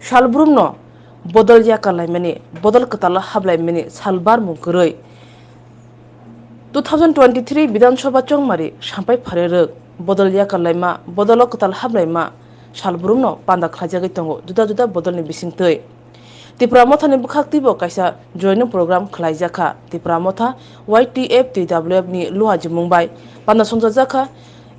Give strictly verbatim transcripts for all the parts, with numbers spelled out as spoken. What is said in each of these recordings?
Salbrumno bodol yakar laimani, bodol kwtal hablaimani sal barmung kwrwi. Two thousand twenty-three Bidhan Sabha chongmari sampai pharwi rwk, bodol yakar laima, bodolo kwtal hablaima salbrumno panda khlaijagwi tongo juda juda bodolni bisingtwi. Tipra Mothani bwkhak twibo kaisa joining program khlaijakha. Tipra Motha Y T F T W F ni luha jimung bai panda songchajakha.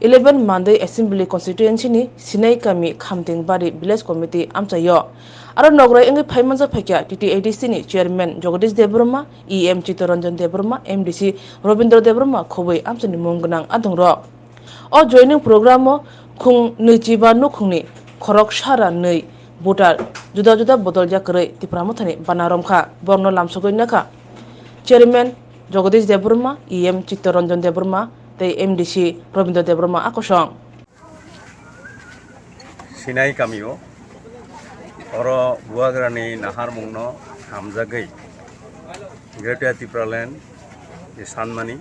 Eleven Mandai Assembly Constituency ni Sinai Kami Khamtingbari Village Committee amchaio. Aro nograi wngwi phaimanjak phaikha T T A D C ni Chairman Jagadish Debbarma, E M Chittaranjan Debbarma, M D C Robindra Debbarma khobwi amchaini mung gwnang adongrok. O joining program o khung nwichiba nukhungni khorok sara nwi voter juda juda bodol yakarwi Tipra Mothani bana romkha, borokno lamsogwi nakha Chairman Jagadish Debbarma, E M Chittaranjan Debbarma, tei M D C Robindra Debbarma a kosong. Sinai kamio oro bubagrani naharmungno hamjagwi Greater Tipraland ni sanmani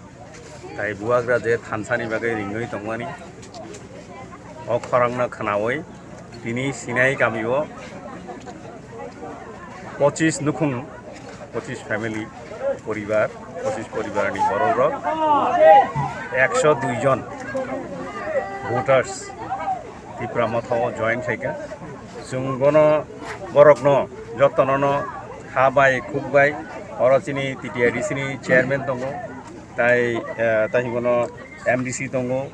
tai bubagra je thansani bagwi ringwi tongmani o khorangno khwnawi tini Sinai kamio pochis nukhung, pochis family, poribar, pochis poribarni borokrok ekso dui jon voters Tipra Motha o join khaikha. Chwng bono, borokno jotonono ha bai khuk bai oro chini T T A D C ni chairman tongo, tai, eh, tai bono M D C tongo,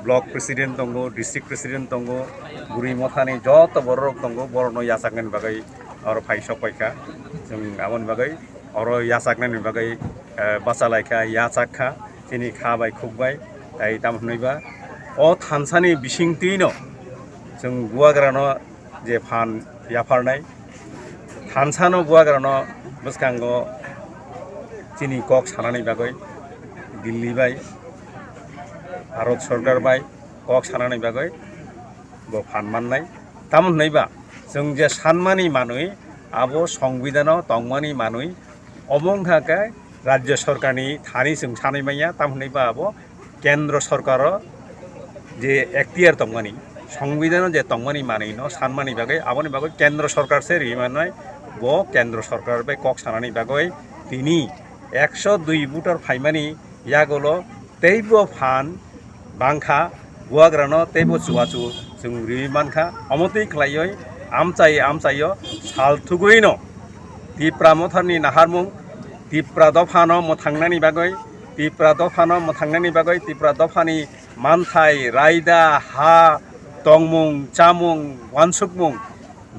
block president tongo, district president tongo, bwrwi mothani joto borok tongo, borokno yachaknani bagwi oro phai sok paikha. Chwng aboni bagwi oro yachaknani bagwi, eh, bachalaikha, yachakha, chini kha bai khuk bai, tai tamo hwnwi ba o thansani bisingtwino chwng bubagrano je phan yapharnai, thansano bubagrano bwskango chini kok sanani bagwi Delhi bai, Bharat Sorkar bai kok sanani bagwi bo phan mannai. Tamo hwnwi ba chwng je sanmani manwi abo Songbidano tongmani manwi omo wngkha khe Rajya Sorkarni thani chwng sanwi manya, tamo hwnwi ba abo Kendro Sorkaro je ekhtiar tongmani, Songbidano je tongmani manwino sanmani bagwi, aboni bagwi Kendro Sorkar se riwi mannai, bo Kendro Sorkar bai kok sanani bagwi tini ekso dui voter phaimani yagulo teibo phan bangkha, bubagrano teibo chubachu chwng riwi mankha. Omo twi khlaiwi amchai amchaio sal thugwino Tipra Mothani naharmung, Tipra dophano mwthangnani bagwi, Tipra dophano mwthangnani bagwi, Tipra dophani manthai, raida, ha, tongmung, chamung, uansukmung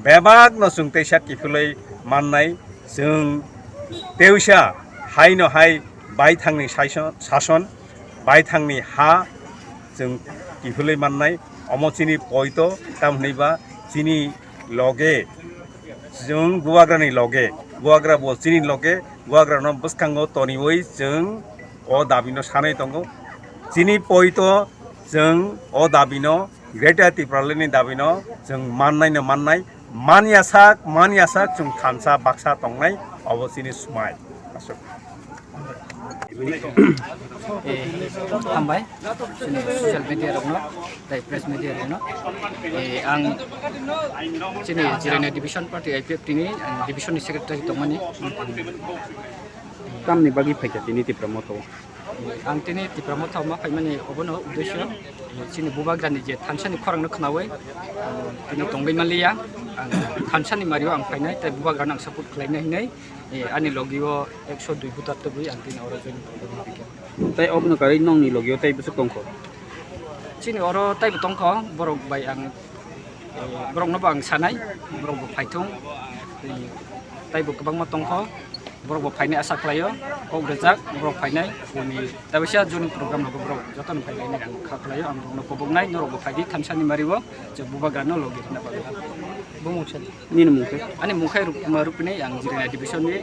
bebakno chwng teisa kiphilwi mannai. Chwng teisa haino hai baithangni saison, sason, baithangni ha chwng kiphilwi mannai. Omo chini poito, tamhwnwi ba chini loge, chwng bubagrani loge, bubagra bo chini loge, bubagrano bwskango toniwi chwng o dabino sanwi tongo. Chini poito chwng o dabino, Greater Tipralandni dabino chwng mannaino mannai, manya sak, manya sak chwng thansa baksa tongnai, obo chini swmai. Aswk. Eh, hambai chini social media rokno, tei press media rokno. Eh, ang chini Jirania Division Party I P F T ni, ang division ni secretary tongmani. Tamni bagwi phaikha tini Tipra Motha o? Ang tini Tipra Motha o ma phaimani obono uddesyo, chini bubagrani je thansani khorangno khwnawi, ang tini tongwi manliya. Ang thansani mario ang phainai, tei bubagrano ang support khlainai hinwi, eh, ani logio ekso dui voter tubui ang tini oro join khlainai. Tei obono karwi nongni logio tei bwswk tongkho? Chini oro taibo tongkho, borok bai ang, eh, borokno bo ang sanai, borok bo phaithung, eh, taibo kwbangma tongkho. Borok bo phainai asa khlaio, kok rwjak, borok phainai, bini tabisa joining program rogo borok jotono phainai hinwi ang kha khlaio, ang borokno koboknai, norok bo phaidi thansani mario, je bubagrano logi rwna bagwi. Bumung se? Nini mung khe? Ani mung khe Rupma Rupini, ang Jirania Division ni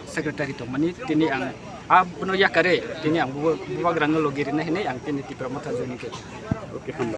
secretary tongmani, tini ang abono yakare, tini ang buba-, bubagrano logi rwna hinwi ang tini Tipra Motha joining khe. Okay, hambai.